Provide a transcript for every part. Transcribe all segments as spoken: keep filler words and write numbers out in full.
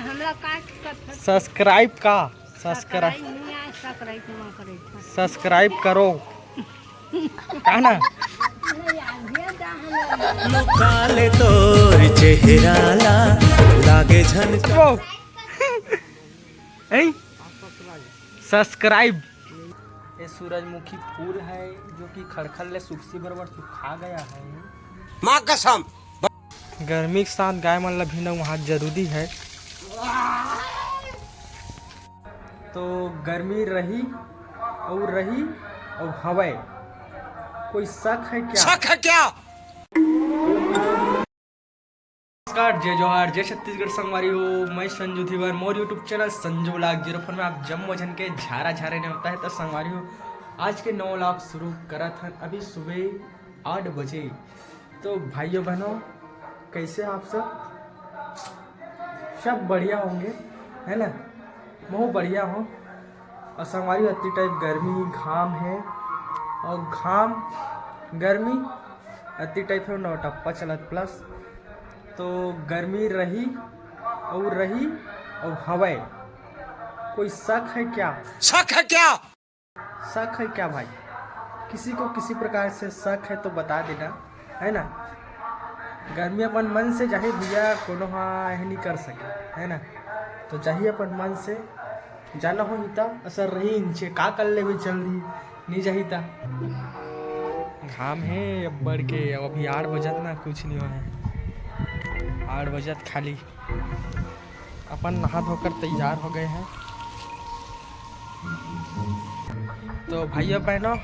हमला का कर सक- सब्सक्राइब का? सब्सक्राइब। सब्सक्राइब नहीं आए, सब्सक्राइब ना करे थे। सब्सक्राइब करो। का ना? काले तोर चेहरा ला लागे झन वो। हैं? सब्सक्राइब। ये सूरजमुखी फूल है, जो कि खड़खड़ ले सुखसी बरबर सुखा गया है। माँ कसम। गर्मी के साथ गाय मन ला भी नहवाना जरूरी है। तो गर्मी रही और रही और हवय। कोई शक है क्या? शक है क्या? नमस्कार, जय जोहार, जय छत्तीसगढ़ संगवारी हो। मैं संजू धीवर, मोर YouTube channel Sanju vlog zero four में आप जम्मो झन के झारा झारे ने होता है। तो संगवारी हो, आज के नवा vlog शुरू करत हन अभी सुबह आठ बजे। तो भाइयों बहनों, कैसे आप सब? सब बढ़िया होंगे, है ना? बहुत बढ़िया हो। और संगवारी हो, अति टाइप गर्मी घाम है, और घाम गर्मी अति टाइप है, नौटप्पा चलत प्लस। तो गर्मी रही और रही और हवय। कोई शक है क्या? शक है क्या? शक है क्या भाई? किसी को किसी प्रकार से शक है तो बता देना, है ना? गर्मी अपन मन से जाही भैया, कोनो हा यह नहीं कर सके, है ना? तो जाही अपन मन से, जाना होही त असर रही, इंचे का कर लेबे, चल रही, नहीं जाही त। घाम है अब्बड़ के, अब अभी आठ बजत ना, कुछ नहीं होय है, आठ बजत खाली। अपन नहा धोकर तैयार हो गए हैं। तो भाइयों बहनों,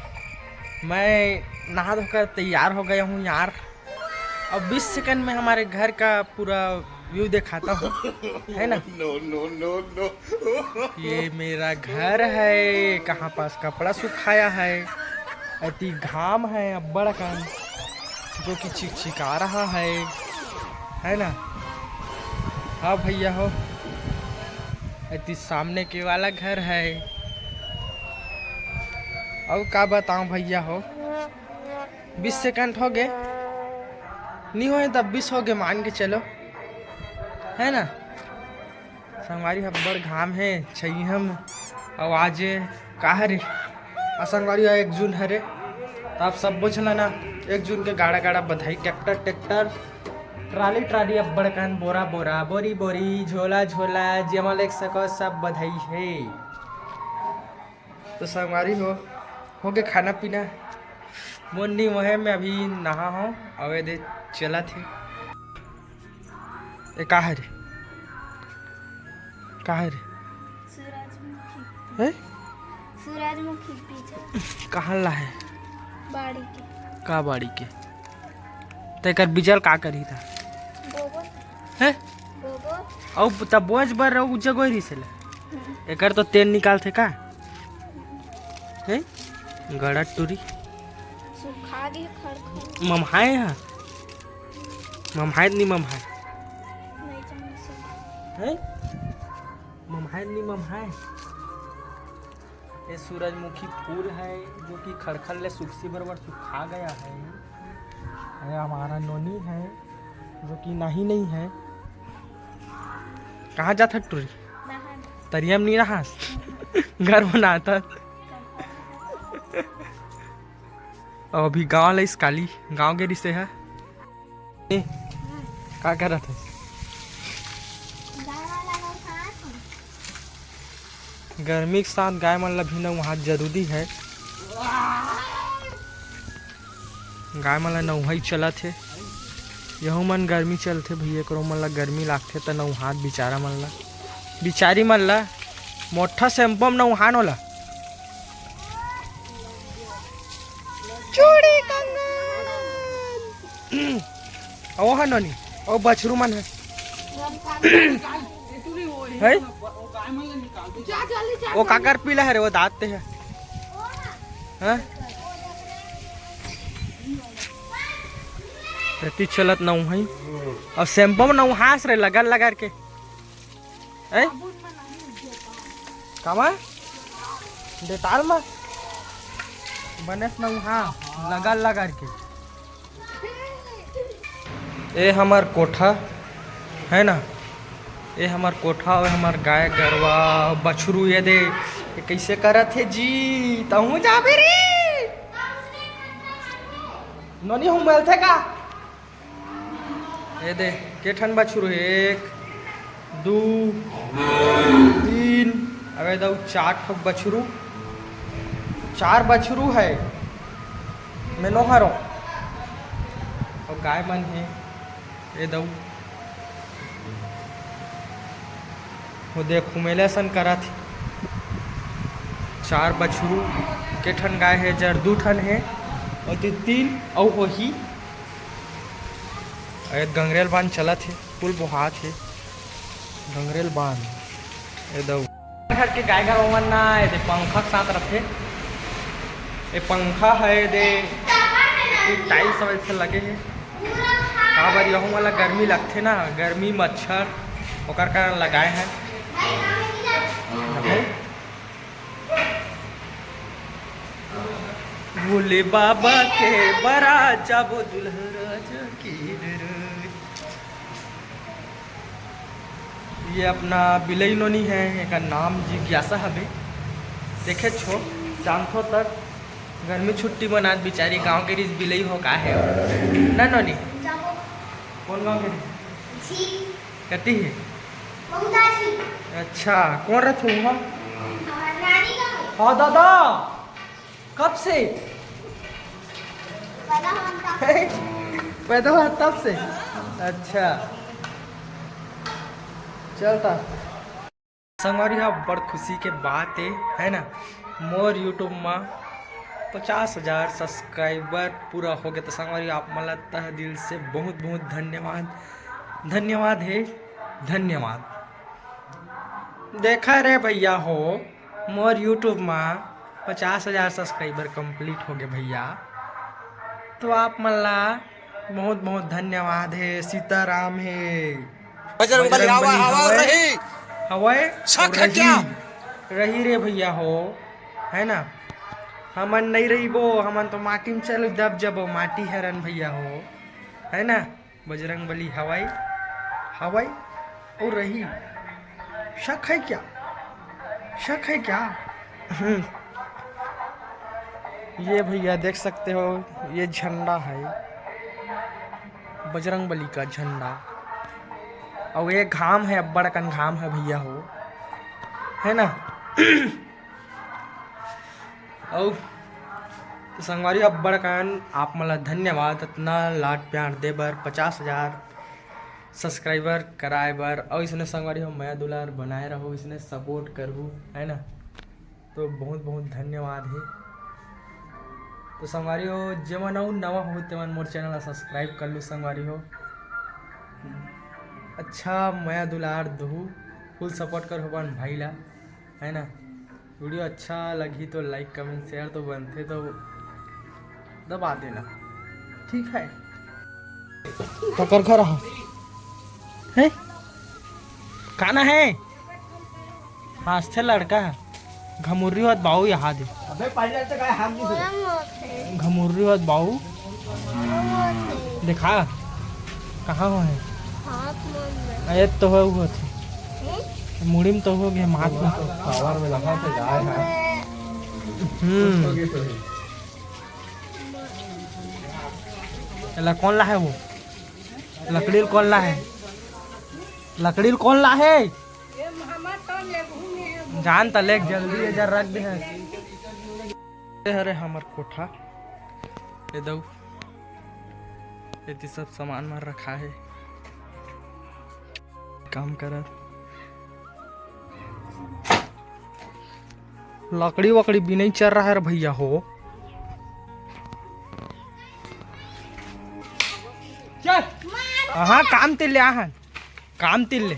मैं नहा धोकर तैयार हो गया हूँ यार। अब बीस सेकंड में हमारे घर का पूरा व्यू दिखाता हूँ, है ना? नो नो नो नो। ये मेरा घर है, कहाँ पास कपड़ा सुखाया है, अति घाम है अब्बड़ अकन, जो कि चिकचिका रहा है, है ना? हाँ भैया हो, अति सामने के वाला घर है। अब का बताऊं भैया हो, बीस सेकंड हो गए, नहीं होए तब बीस हो गए, मान के चलो, है ना? संगवारी, अब्बड़ घाम है, छइहम आवाज है, का हरे? आ संगवारी, एक जून हरे, त आप सब बोझला ना, एक जून के गाड़ा गाड़ा बधाई। ट्रैक्टर ट्रैक्टर, ट्राली ट्राली, अब्बड़ कन बोरा बोरा, बोरी बोरी, झोला झोला, जेमा लेग सको सब बधाई है। तो संगवारी हो, हो गए खाना पीना। मोर नहीं वहे, मैं अभी नहा हूँ, अवे दे चला थे। ए का हरे? का हरे? सूरजमुखी। हैं? सूरजमुखी बीजा। कहाँ ला है? बाड़ी के। का बाड़ी के? तेकर बीजल का करी था? गोबर। हैं? गोबर। अउ तब बोझ बर अउ जगह रही से ले। हम्म। एकर तो तेल निकालथे का? हैं? गड़ा टूरी। सुखा दी खड़ खड़। ममहाए हा? ममहाए नहीं ममहाए? नहीं जाने से। हैं? ममहाए नहीं ममहाए? ये सूरजमुखी फूल है, जो कि खड़खड़ ले सुखसी बरबर सुखा गया है। ये हमारा नोनी है, जो कि नहीं, नहीं है। कहाँ जात हक टूरी? नहान। तरिया में नहीं नहास? घर बनाता। अब अभी गाँव ले इस काली, गाँव गे रिसे है। ए, का करत हस? गर्मी के साथ गाय मन ला भी नहवाना जरूरी है। गाय मन ला नहवाई चलत हे। यहू मन गर्मी चलथे भैया, एकरो मन ला गर्मी लागथे त नहवात बिचारा मन ला, बिचारी मन ला मोठा shampoo म नहवान ओला। चूड़ी कंगन। ओ हा नोनी, ओ बछरू मन है। है? वो काकर पीला है रे, वो दांत ते है। हाँ? रति चलत नहवाई। अब shampoo म नहवास रे, लगल लगर के। हैं? कामा? डेटाल मा? बनेस नहवा, लगल लगर के। ए हमर कोठा है ना, ए हमर कोठा, ए हमर गाय गरवा, बछरू, ये दे, ये कइसे करत हे जी? तहूँ जाबे रे। नोनी हूँ मिलथे का? ये दे, के ठन बछरू हे? एक, दू, तीन, अबे दऊ, चार ठो बछरू, चार बछरू हे, मैं नोहर हों। अउ गाय मन हे, ये दऊ, वो देख, घुमेले असन करत हे। चार बछरू, के ठन गाय हे? जर दू ठन हे, अउ ते तीन अउ होही। अउ एक गंगरेल बांध चलत हे, फुल बोहात हे गंगरेल बांध। ए दऊ। घर के गाय गरवा मन ना, ए दे पंखा के साथ रथे। ए पंखा हे, ए दे टाइल्स वाइल्स लगे हे। काबर यहू वाला गर्मी लगथे ना, गर्मी मच्छर, ओकर कारण लगाए हे। भोले बाबा के बरात जाबो दुल्हा राजा के डराए। ये अपना बिलई नोनी हे, एकर नाम जिज्ञासा हवे। देखे छो, जानथो तक गर्मी छुट्टी मनात बिचारी गांव के रिस बिलई हो का हे ना नोनी? कौन गांव के रिस? कती हे? अच्छा, कौन रथे वहाँ? हाँ दादा, कब से? पैदा हुआ तब से? अच्छा, चलता। संगवारी हो, बड़ खुशी के बात हे, है ना? मोर YouTube मा पचास हजार subscriber पूरा हो गए। तो संगवारी हो, आप मन ला तह दिल से बहुत बहुत धन्यवाद, धन्यवाद हे, धन्यवाद। देखा रे भैया हो, मोर YouTube मा पचास हजार subscriber complete हो गए भैया। तो आप मन ला बहुत बहुत धन्यवाद हे, सीताराम हे, बजरंग बली बजरंग हवा, बली हवा हवय, रही। हवय, शक अउ है रही, क्या? रही रे भैया हो, है ना? हमन नहीं रहिबो, हमन तो माटी में चल दब जबो, माटी हरन भैया हो, है ना? बजरंग बली हवय, हवय अउ रही। शक है क्या? शक है क्या? हम्म। ये भैया देख सकते हो, ये झंडा है बजरंग बली का झंडा, अउ ये घाम है, अब्बड़ अकन घाम है भैया हो, है ना? अउ तो संगवारी, अब्बड़ अकन आप मन ला धन्यवाद, अतना लाड प्यार दे बर, पचास हजार subscriber कराए बर, अउ इसने संगवारी हो मया दुलार बनाए रहो, इसने support करहू, है ना? तो बहुत बहुत धन्यवाद हे। तो संगवारी हो, जेमन अउ नवा हो तेमन मोर channel ला subscribe कर लू संगवारी हो। अच्छा मया दुलार दहू, full support करहू अपन भाई ला, है ना? Video अच्छा लगही तो like, comment, share तो बनथे तो दबा देना, ठीक है? तकर घर हा? हैं? काना है? हाँसथे लड़का है। घमुर्री होत बाऊ यहाँ दे। अबे पहले तो काय हाथ नहीं धोए। घमुर्री होत बाऊ। देखा, कहाँ हो है? हाथ में। अरे तो हो, वो थे। हम्म? मुड़ी में तो हो गया, हाथ में तो। पावर में लगा थे, गाय है। हम्म। तो ये तो है। एला कौन ला है वो? लकड़ी ल कौन ला है? लकड़ी ल कौन ला है? जान त लेक जल्दी एजर रख दे है। ये हरे हमर कोठा। ये दऊ। ये ती सब सामान मार रखा है। काम करत। लकड़ी वकड़ी बिनई चल रहा है रे भैया हो। चल। हाँ, काम तिल ले आहन। काम तिल ले।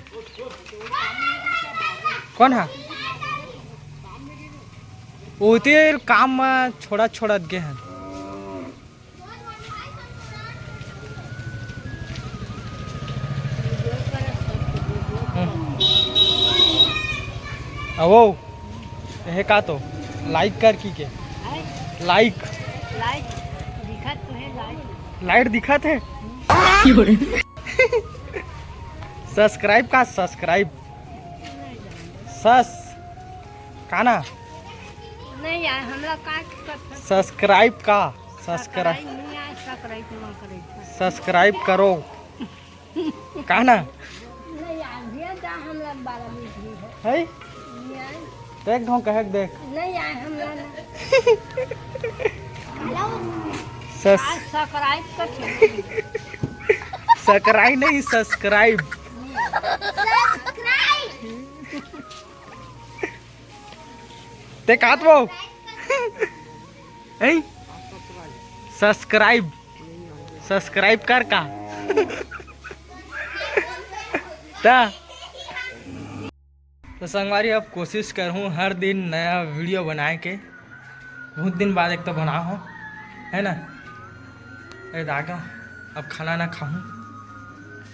कौन हा? ओती काम म छोड़ा छोड़त गे हन। हम्म। अवो, एहे का तो like कर की के? हैं? Like। Like दिखत तो है, like। Light दिखत है? सब्सक्राइब का सब्सक्राइब? सस का ना? नहीं यार, हमला का करत? सब्सक्राइब का? सब्सक्राइब। नहीं यार, सब्सक्राइब ना करे। सब्सक्राइब करो का ना? नहीं यार, भैया जा, हमला बारह बीस भी है। है नहीं यार। तो एक घाव कह के देख। नहीं यार, हमला ना। सस आज सब्सक्राइब कर। सकराई नहीं, सब्सक्राइब। ते कात वो? ऐ? सब्सक्राइब। सब्सक्राइब कर का? ता? तो संगवारी, अब कोशिश करहूँ हर दिन नया वीडियो बनाए के। बहुत दिन बाद एक तो बनाओ हो, है ना? अरे दादा, अब खाना ना खाहूँ,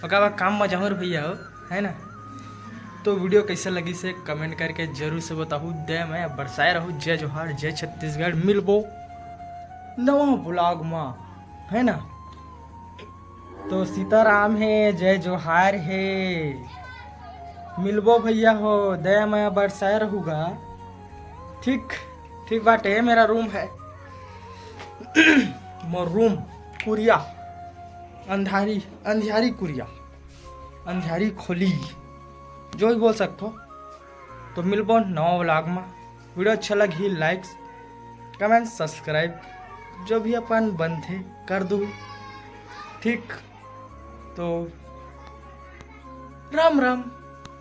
ओकर बाद काम में जाहूँ रे भैया हो, है ना? तो वीडियो कैसे लगिस हे कमेंट करके जरूर से बताहू। दे मैं बरसाए रहू। जय जोहार, जय छत्तीसगढ़। मिलबो नवा ब्लॉग मा, है ना? तो सीताराम हे, जय जोहार हे। मिलबो भैया हो, दया मया बरसाए रहू गा। ठीक, ठीक बाटे, मेरा रूम है। मोर रूम, कुरिया, अंधारी, अंधियारी कुरिया, अंधियारी खोली, जो भी बोल सकथो। तो मिलबो नवा ब्लॉग मा। वीडियो अच्छा लगही, लाइक्स, कमेंट, सब्सक्राइब जो भी अपन बनथे कर दू। ठीक, तो राम राम।